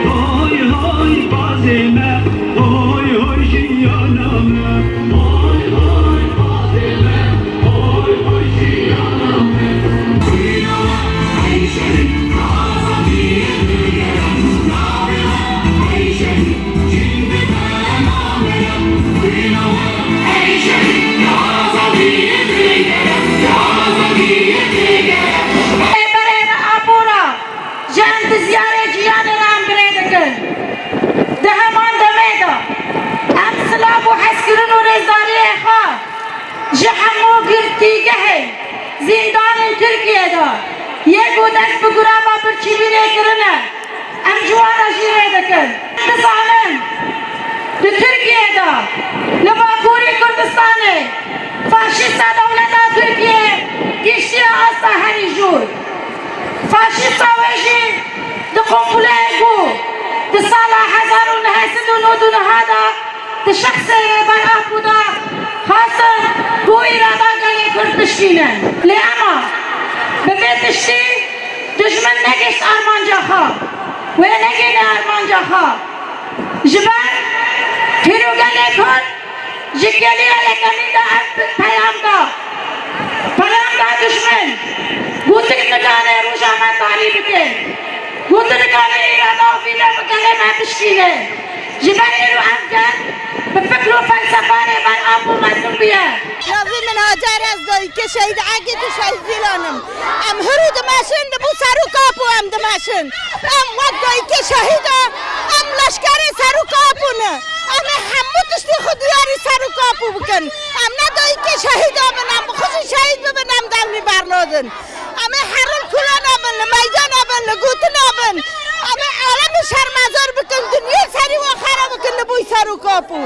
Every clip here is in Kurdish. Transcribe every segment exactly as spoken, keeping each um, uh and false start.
Hoy hoy bazê me, hoy hoy jiyana me. Hoy hoy bazê me, hoy hoy jiyana me. Ey şehîd, azadiyê digerin. Ey şehîd, çîn dike navê. Ey şehîd, azadiyê digerin, azadiyê digerin. Berê me apora. Ji em dizyarê jiyanê re em birê dikin. Di heman demê de em silav û hezkirin û rêzdariyê xwe ji hemû girtîgehên zîndanên Tirkiyê de yê ku dest bi greva birçîbînê kirine, em ji wan re jî rê dikin. Em dizanin, di Tirkiyê de, li Bakurî Kurdistanê, faşîsta dewleta Tirkiyê gihiştiye asta herî jûr. Faşîsta wê jî di komployê ku di sala hezar û neh sed û nod û neh de di şexsê Rêber Apo de xwestin ku îrada gelê Kurd bişkînin. Lê ema bi vê tiştî dijmin negihişt armanca xwe, wê negihîne armanca xwe. Ji ber pîr û gelê Kurd ji kêliya yekemîn de ev peyam da. Peyam da dijmin. Got tu nikane roja me tarî bike. Got tu nikane îrada vî me bi gelê me bişkîne. Ji ber îro ev gel bi fikr û felsefa Rêber Apo mezin bûye. Navê min Hacer, ez dayikê şehîd Egîd û şehîd Zîlan im. Em hir û dimeşin, li bo Serok Apo em dimeşin. Em wek dayikê şehîd e, em leşkerê Serok Apo ne. Em ê hemû tiştê xwe diyarî Serok Apo bikin. Em ne dayikê şehîda bin, em bi xwe jî şehîd bibin, em dewnî bernadin. Em ê herin kulana bin, li meydana bin, li gotina bin. Em ê alemê şermezar bikin, dinyê serî we xera bikin li bo Serok Apo.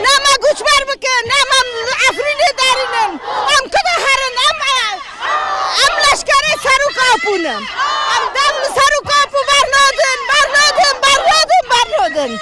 Ne me goçber bikin, ne me li Efrînê derînin. Em kide herin, em, em leşkerê Serok Apo ne. Em dev li Serok Apo bernadin, bernadin, bernadin, bernadin.